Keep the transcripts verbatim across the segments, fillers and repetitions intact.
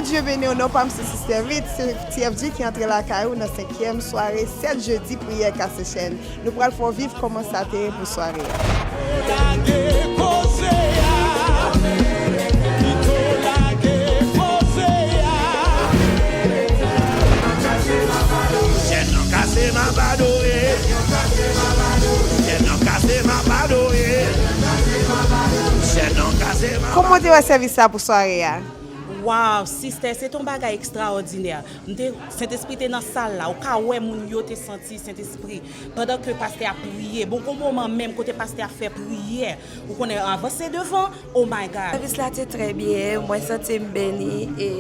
Dye beni w, non pa m se Sister Vit, se T F G ki antre lakay ou nan senkyèm sware sèt jedi priyè kase chèn. Nou pral fè w viv kòman sa te ye pou sware a. Lage koze a, pito lage koze a. Chèn nan kase, m ap adore. Chèn nan kase, m ap adore. Chèn nan kase, m ap Kòman w te wè sèvis la pou sware a? Waw, sistè, se te yon bagay ekstraòdinè. M te, Sentespri te nan sal la. Ou ka wè moun yo te santi Sentespri pandan ke pastè a priye. Bon, gon moman menm kote pastè a fè priyè. Ou konnen, avanse devan. Oh my God! Sèvis la te trè byen. Mwen santi m beni e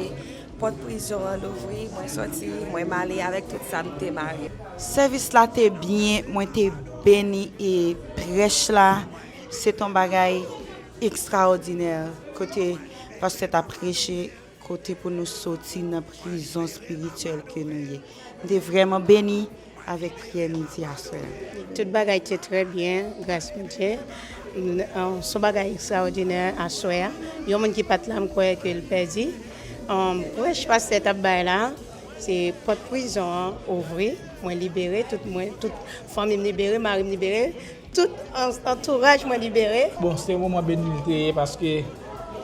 pòt prizon an louvri. Mwen sòti, mwen m ale avèk tout sa m te mare. Sèvis la te byen, mwen te beni e prèch la, se t on bagay ekstraòdinè kote pastè t ap preche, kote pou nou soti nan prizon espirityèl ke nou ye. M te vrèman beni avèk priyè midi aswè a. Tout bagay te trè byen, gras Bondye. N- an, s on bagay ekstraòdinè aswè a. Yon moun ki pa t la, m kwè ke l pèdi. An, prèch pastè t ap bay la, se pòt prizon an ouvri, mwen libere, tout mwen, tout fanmi m libere, mari m libere, tout an- antouraj mwen libere. Bon, se yon moman beni li te ye paske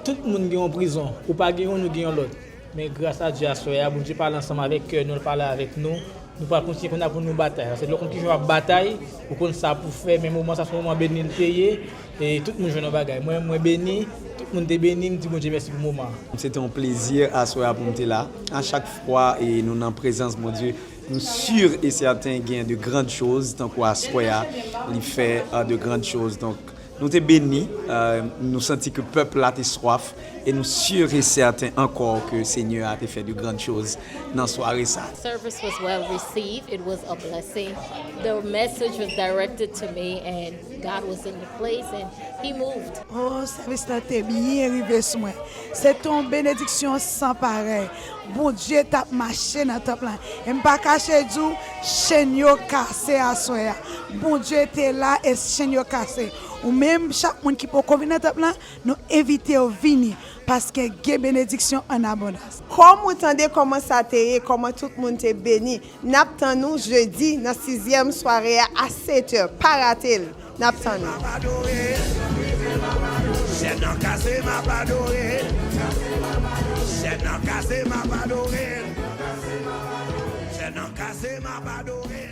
tout moun gen yon prizon. Ou pa gen youn, ou gen yon lòt. Men gras a Dye aswè a, Bondye pale ansanm avèk kè nou, l pale avèk nou. Nou pral kontinye kounye a pou nou batay. Paske lè w konn kijan w ap batay, ou konn sa pou fè. Men moman sa se yon moman beni li te ye. E tout moun jwenn yon bagay. Mwen, mwen beni, tout moun te beni, m di Bondye mèsi pou moman an. Se te yon plezi aswè a pou m te la. A chak fwa e nou nan prezans Bondye, nou si e sèten gen de grann choz, tankou aswè a, li fè, euh, de grann choz. Donk, nou te beni, euh, nou santi ke pèp la te swaf, e nou si e sèten ankò ke Senyè a te fè de grann choz nan sware sa. Service was well received. It was a blessing. The message was directed to me, and God was in the place, and He moved. Oh, sèvis la te byen rive sou mwen. Se te yon benediksyon san parèy. Bondye t ap mache nan tanp lan. E m pa kache di w, chenn yo kase aswè a. Bondye te la e chenn yo kase. Ou menm, chak moun ki poko vin nan tanp lan, nou envite w vini, paske gen benediksyon an abondans. Kòm ou tande kòman sa te ye, kòman tout moun te beni, n ap tann ou jedi nan sizyèm sware a, a sèt è. Pa rate l. N ap tann ou. Chèn nan kase, m ap adore. Chèn nan kase, m ap adore. Chèn nan kase, m ap adore.